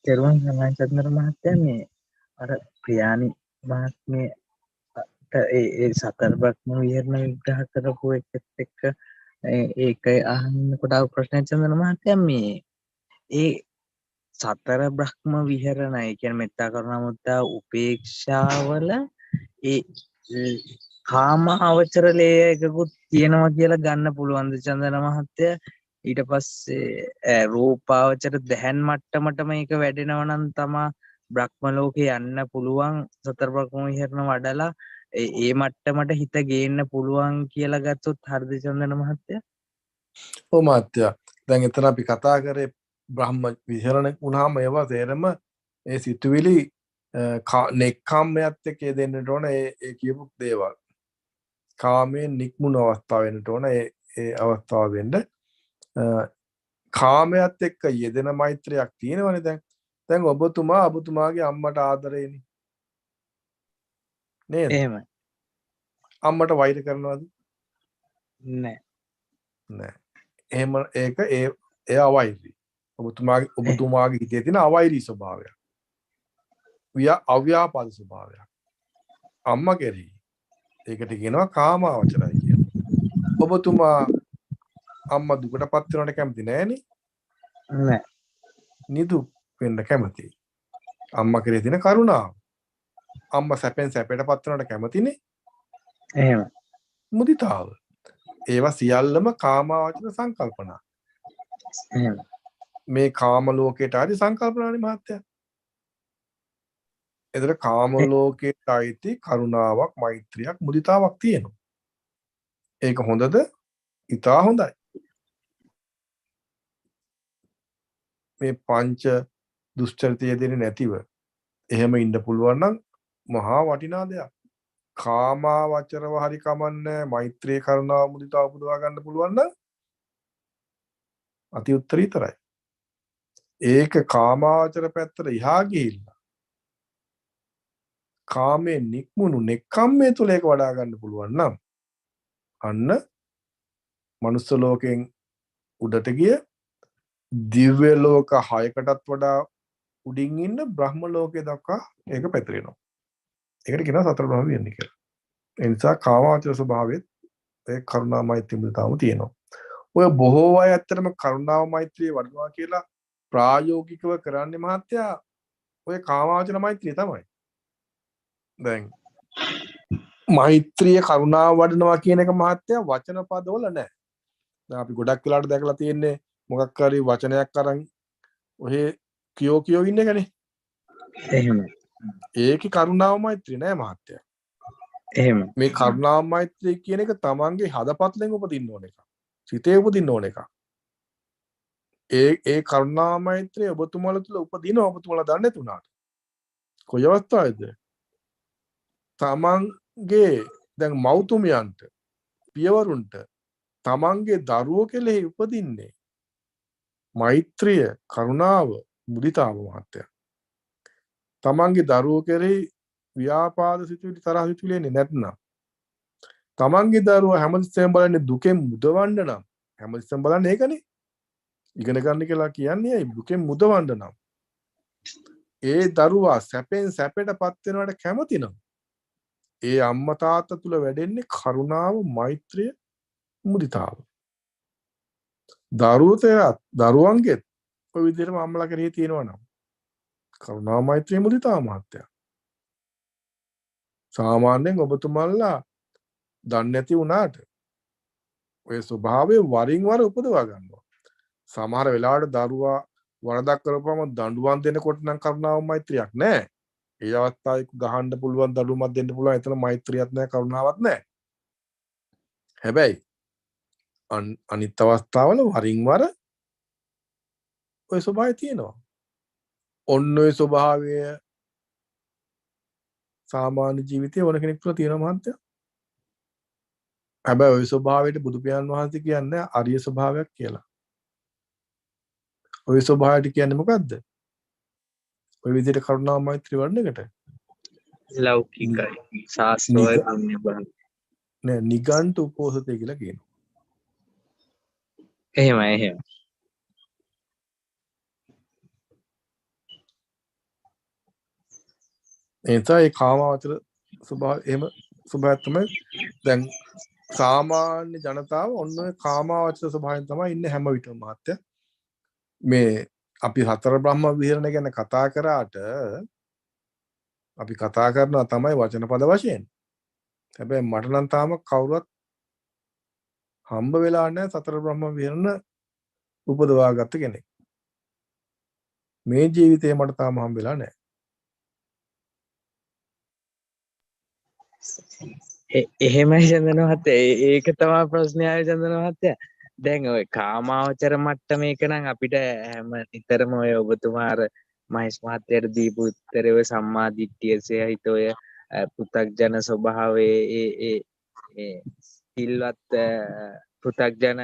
තෙරුවන් සරණයි චන්දන මහත්තයා. මේ අර ප්‍රියානි මහත්මියට ඒ ඒ සතර බ්‍රහ්ම විහරණ විග්‍රහ කරපු එකත් එක්ක ඒක අහන්න ඉන්නකොට ආව ප්‍රශ්නයක් චන්දන මහත්තයා. මේ ඒ සතර බ්‍රහ්ම විහරණ, ඒ කියන්නේ මෙත්තා කරුණා මුදිතා උපේක්ෂාවල ඒ කාම අවචර ලේය එකකුත් තියෙනවා කියලා ගන්න පුළුවන්ද චන්දන මහත්තයා? ඊට පස්සේ රූපාවචර දැහන් මට්ටමටම ඒක වැඩෙනවා නම් තමා බ්‍රහ්ම ලෝකේ යන්න පුළුවන්, සතර බ්‍රහ්ම විහරණ වඩලා ඒ මට්ටමට හිත ගේන්න පුළුවන් කියලා ගත්තොත් හරිද චන්දන මහත්තයා? ඔව් මහත්තයා. දැන් එතන අපි කතා කරේ බ්‍රහ්ම විහරණ වුණාම ඒවා තේරෙම ඒ සිතුවිලි නෙක්ඛම්මයත් එක්ක දෙන්නට ඕන. ඒ ඒ කියපු දේවල් කාමයෙන් නික්මුණු අවස්ථාව වෙන්නට ඕන. ඒ ඒ අවස්ථාව වෙන්න කාමයට එක්ක යෙදෙන මෛත්‍රියක් තියෙනවනේ. දැන් දැන් ඔබතුමා ඔබතුමාගේ අම්මට ආදරේනේ නේද? එහෙමයි. අම්මට වෛර කරනවද? නෑ නෑ. එහෙම ඒක ඒ ඒ අවෛරී. ඔබතුමාගේ ඔබතුමාගේ හිතේ තියෙන අවෛරී ස්වභාවයක්. අව්‍යාපාද ස්වභාවයක්. අම්මා කෙරෙහි. ඒකට කියනවා කාමාවචරයි කියලා. ඔබතුමා අම්මා දුකටපත් වෙනවට කැමති නෑනේ. නෑ. නිදුක් වෙන්න කැමතියි. අම්මා කෙරෙහි තියෙන කරුණාව. අම්මා සැපෙන් සැපයටපත් වෙනවට කැමතිනේ. එහෙම. මුදිතාව. ඒවා සියල්ලම කාමාවචර සංකල්පනා. එහෙම. මේ කාම ලෝකයට ආදි සංකල්පනානේ මහත්තයා. එතකොට කාම ලෝකයට අයිති කරුණාවක්, මෛත්‍රියක්, මුදිතාවක් තියෙනවා. ඒක හොඳද? ඉතා හොඳයි. මේ පංච දුෂ්චරිතය දෙන්නේ නැතිව එහෙම ඉන්න පුළුවන් නම් මහා වටිනා දෙයක්. කාමාවචරව හරි කමන්නේ, මෛත්‍රී කරුණාව මුදිතාව උපදවා ගන්න පුළුවන් නම් අති උත්තරීතරයි. ඒක කාමාවචර පැත්තට එහා ගිහිල්ලා කාමයේ නික්මුණු නෙක්ඛම්මයේ තුල ඒක වඩා ගන්න පුළුවන් නම් අන්න මනුස්ස ලෝකයෙන් උඩට ගිය දිව්‍ය ලෝක 6කටත් වඩා උඩින් ඉන්න බ්‍රහ්ම ලෝකයේ දක්වා ඒක පැතිරෙනවා. ඒකට කියනවා සතර බ්‍රහ්ම විහරණ කියලා. ඒ නිසා කාමාවචර ස්වභාවයෙත් ඒ කරුණා මෛත්‍රී මුදිතාවම තියෙනවා. ඔය බොහෝ අය ඇත්තටම කරුණාව මෛත්‍රිය වඩනවා කියලා ප්‍රායෝගිකව කරන්නේ මහත්තයා ඔය කාමාවචර මෛත්‍රිය තමයි. දැන් මෛත්‍රිය කරුණාව වඩනවා කියන එක මහත්තයා වචන පදවල නෑ. දැන් අපි ගොඩක් වෙලාවට දැකලා තියෙන්නේ මොකක් හරි වචනයක් අරන් ඔහේ කියෝ කියෝ ඉන්න එකනේ. එහෙම. ඒකේ කරුණාව මෛත්‍රිය නෑ මහත්තයා. එහෙම. මේ කරුණාව මෛත්‍රිය කියන එක තමන්ගේ හදපත්ලෙන් උපදින්න ඕන එකක්. සිතේ උපදින්න ඕන එකක්. ඒ ඒ කරුණා මෛත්‍රිය ඔබතුමාලා තුළ උපදිනවා, ඔබතුමාලා දන්නේ නැති වුණාට. කොයි අවස්ථාවේද? තමන්ගේ දැන් මව්තුමියන්ට පියවරුන්ට තමන්ගේ දරුවෝ කෙරෙහි උපදින්නේ මෛත්‍රිය, කරුණාව, මුදිතාව මහත්තයා. තමන්ගේ දරුවෝ කෙරෙහි ව්‍යාපාද සිතුවිලි, තරහ සිතුවිලි එන්නේ නැත්නම්, තමන්ගේ දරුවා හැමතිස්සෙම බලන්නේ දුකෙන් මුදවන්න නම්, හැමතිස්සෙම බලන්නේ ඒකනේ. ඉගෙන ගන්න කියලා කියන්නේ ඇයි? දුකෙන් මුදවන්න නම්. ඒ දරුවා සැපෙන් සැපයටපත් වෙනවට කැමති නම් ඒ අම්මා තාත්තා තුල වැඩෙන්නේ කරුණාව, මෛත්‍රිය, මුදිතාව. දරුවන්ගෙත් ඔය විදිහටම අම්මලා කෙරෙහි තියෙනවා නම් කරුණාව, මෛත්‍රිය, මුදිතාව මහත්තයා. සාමාන්‍යයෙන් ඔබතුමන්ලා දන්නේ නැති වුණාට ඔය ස්වභාවය වරින් වර උපදවා ගන්නවා. සමහර වෙලාවට දරුවා වරදක් කරපුවම දඬුවම් දෙනකොට නම් කරුණාව මෛත්‍රියක් නෑ. ඒ අවස්ථාවේ ගහන්න පුළුවන්, දඬුවමක් දෙන්න පුළුවන්, එතන මෛත්‍රියක් නෑ, කරුණාවක් නෑ. හැබැයි අනිත් අවස්ථාවල වරින් වර ඔය ස්වභාවය තියෙනවා. ඔන්න ඔය ස්වභාවය සාමාන්‍ය ජීවිතයේ ඕන කෙනෙක් තුළ තියෙනවා මහත්තයා. හැබැයි ඔය ස්වභාවයට බුදු පියාණන් වහන්සේ කියන්නේ අරිය ස්වභාවයක් කියලා. ඔය ස්වභාවයට කියන්නේ මොකද්ද? ඔය විදිහට කරුණා මෛත්‍රී වඩන එකට ලෞකිකයි ශාස්ත්‍රය පුණ්‍ය බල නෑ, නිගණ්ඨ උපෝසතය කියලා කියනවා. එහෙමයි එහෙම. ඒ නිසා ඒ කාමාවචර ස්වභාවය එහෙම ස්වභාවයක් තමයි දැන් සාමාන්‍ය ජනතාව ඔන්න ඔය කාමාවචර ස්වභාවයෙන් තමයි ඉන්නේ හැම විටම මහත්තයා. මේ අපි හතර බ්‍රහ්ම විහරණ ගැන කතා කරාට අපි කතා කරනවා තමයි වචන පද වශයෙන්. හැබැයි මට නම් තාම කවුරුවත් හම්බ වෙලා නැහැ සතර බ්‍රහ්ම විහරණ උපදවා ගත්ත කෙනෙක්. මේ ජීවිතේ මට තාම හම්බ වෙලා නැහැ. එහෙමයි චන්දන මහත්තයා. ඒක තමයි ප්‍රශ්නේ ආවේ චන්දන මහත්තයා. දැන් ඔය කාමාවචර මට්ටම එක නම් අපිට හැම නිතරම ඔය ඔබතුමා අර මහේෂ් මහත්තයාට දීපු උත්තරේ ඔය සම්මා දිට්ඨිය සහිත ඔය පෘථග්ජන ස්වභාවයේ ඒ ඒ ඒ සිල්වත් පෘථග්ජන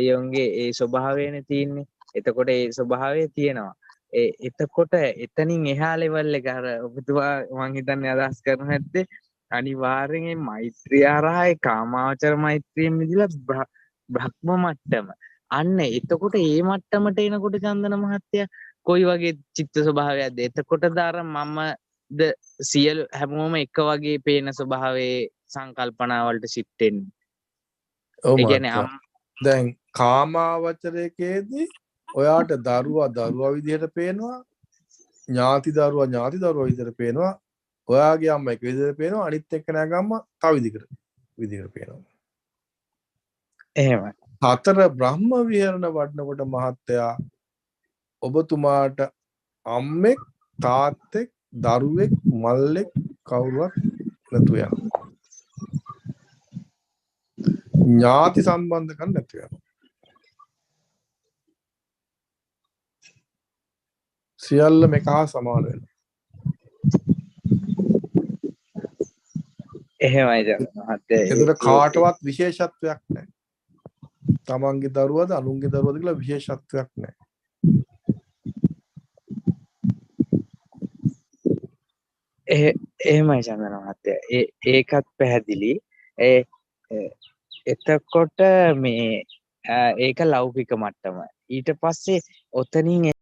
යොන්ගේ ඒ ස්වභාවයනේ තියෙන්නේ. එතකොට ඒ ස්වභාවය තියෙනවා. ඒ එතකොට එතනින් එහා ලෙවල් එක අර ඔබතුමා මං හිතන්නේ අදහස් කරන හැත්තේ අනිවාර්යෙන් මේ මෛත්‍රිය හරහා ඒ කාමාවචර මෛත්‍රියෙන් මිදලා බ්‍රහ්ම මට්ටම. අන්න එතකොට ඒ මට්ටමට එනකොට චන්දන මහත්තයා කොයි වගේ චිත්ත ස්වභාවයක්ද? එතකොටද අර මමද සියලු හැමෝම එක වගේ පේන ස්වභාවයේ සංකල්පනා වලට ෂිෆ්ට් වෙන්නේ? ඔව් ඒ කියන්නේ මහත්තයා. දැන් කාමාවචරයේදී ඔයාට දරුවා දරුවා විදිහට පේනවා, ඥාති දරුවා ඥාති දරුවා විදිහට පේනවා, ඔයාගේ අම්මා එක විදිහට පේනවා, අනිත් එක්කෙනාගේ අම්මා තව විදිහකට පේනවා. එහෙමයි. හතර බ්‍රහ්ම විහරණ වඩනකොට මහත්තයා ඔබතුමාට අම්මෙක් තාත්තෙක් දරුවෙක් මල්ලෙක් කවුරුවත් නැතු යනවා. ඥාති සම්බන්ධකම් නැතු යනවා. සියල්ල එක හා සමාන වෙනවා. එහෙමයි චන්දන මහත්තයා. එතකොට කාටවත් විශේෂත්වයක් නැහැ. තමන්ගේ දරුවද අනුන්ගේ දරුවද කියලා විශේෂත්වයක් නැහැ. එහෙමයි චන්දන මහත්තයා. ඒකත් පැහැදිලි. එතකොට මේ ඒක ලෞකික මට්ටම. ඊට පස්සේ ඔතනින්